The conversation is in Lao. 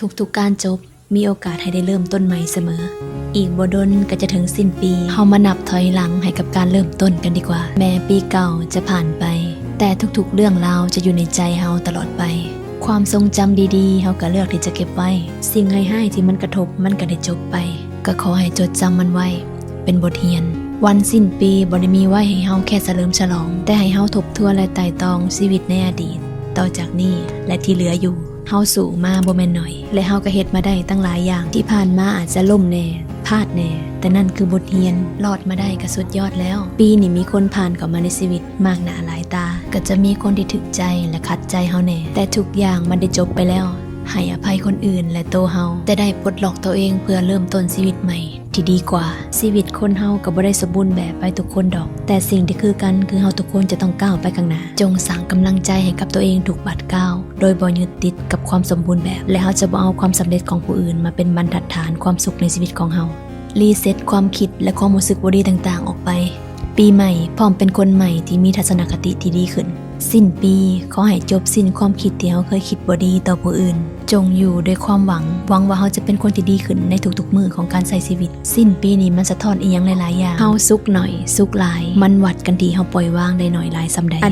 ທຸກໆການຈົບ ມີໂອກາດໃຫ້ໄດ້ເລີ່ມຕົ້ນໃໝ່ສະເໝີ. ອີກບໍ່ດົນກໍຈະເຖິງສິ້ນປີ, ເຮົາມານັບຖອຍຫຼັງໃຫ້ກັບການເລີ່ມຕົ້ນກັນດີກວ່າ. ແມ້ປີເກົ່າຈະຜ່ານໄປ, ແຕ່ທຸກໆເລື່ອງລາວຈະຢູ່ໃນໃຈເຮົາຕະຫຼອດໄປ. ຄວາມຊົງຈຳດີໆ ເຮົາກໍເລືອກທີ່ຈະເກັບໄວ້. ສິ່ງຮ້າຍໆທີ່ມັນກະທົບ ມັນກໍໄດ້ຈົບໄປ. ກໍຂໍໃຫ້ຈົດຈຳມັນໄວ້ ເປັນບົດຮຽນ. ວັນສິ້ນປີບໍ່ໄດ້ມີໄວ້ໃຫ້ເຮົາແຄ່ສະເຫຼີມສະຫຼອງ, ແຕ່ໃຫ້ເຮົາທົບທວນ ແລະ ໄຕ່ຕອງຊີວິດໃນອະດີດ. ຕໍ່ຈາກນີ້ ແລະ ທີ່ເຫຼືອຢູ່, ເຮົາສູ້ມາບໍ່ແມ່ນໜ້ອຍ ແລະ ເຮົາກໍເຮັດມາໄດ້ຕັ້ງຫຼາຍຢ່າງ. ທີ່ຜ່ານມາອາດຈະລົ້ມແດ່, ພາດແດ່, ແຕ່ນັ້ນຄືບົດຮຽນ. ລອດມາໄດ້ກໍສຸດຍອດແລ້ວ. ປີນີ້ມີຄົນຜ່ານເຂົ້າມາໃນຊີວິດມາກໜ້າຫຼາຍຕາ. ກໍຈະມີຄົນທີ່ຖືກໃຈ ແລະ ຂັດໃຈເຮົາແດ່, ແຕ່ທຸກຢ່າງມັນໄດ້ຈົບໄປແລ້ວ. ໃຫ້ອະໄພຄົນອື່ນ ແລະ ໂຕເຮົາ, ແຕ່ໄດ້ປົດລັອກໂຕເອງເພື່ອເລີ່ມຕົ້ນຊີວິດໃໝ່ ທີ່ດີກວ່າ. ຊີວິດຄົນເຮົາກໍບໍ່ໄດ້ສົມບູນແບບໄປທຸກຄົນດອກ, ແຕ່ສິ່ງທີ່ຄືກັນຄືເຮົາທຸກຄົນຈະຕ້ອງກ້າວໄປຂ້າງໜ້າ. ຈົ່ງສ້າງກຳລັງໃຈໃຫ້ກັບຕົວເອງທຸກບາດກ້າວ, ໂດຍບໍ່ຍຶດຕິດກັບຄວາມສົມບູນແບບ, ແລະ ເຮົາຈະບໍ່ເອົາຄວາມສຳເລັດຂອງຜູ້ອື່ນມາເປັນບັນທັດຖານຄວາມສຸກໃນຊີວິດຂອງເຮົາ. ຣີເຊັດຄວາມຄິດ ແລະ ຄວາມຮູ້ສຶກບໍ່ດີຕ່າງໆອອກໄປ. ປີໃໝ່ ພ້ອມເປັນຄົນໃໝ່ທີ່ມີທັດສະນະຄະຕິທີ່ດີຂຶ້ນ. ສິ້ນປີ ຂໍໃຫ້ຈົບສິ້ນຄວາມຄິດທີ່ເຮົາເຄີຍຄິດບໍ່ດີຕໍ່ຜູ້ອື່ນ. ຈົ່ງຢູ່ດ້ວຍຄວາມຫວັງ, ຫວັງວ່າເຮົາຈະເປັນຄົນທີ່ດີຂຶ້ນໃນທຸກໆມື້ຂອງການໃຊ້ຊີວິດ. ສິ້ນປີນີ້ມັນສະທ້ອນອີ່ຫຍັງຫຼາຍໆຢ່າງ. ເຮົາສຸກໜ້ອຍ, ສຸກຫຼາຍ, ມັນວັດກັນທີ່ເຮົາປ່ອຍວາງໄດ້ໜ້ອຍຫຼາຍສ່ຳໃດ. ອ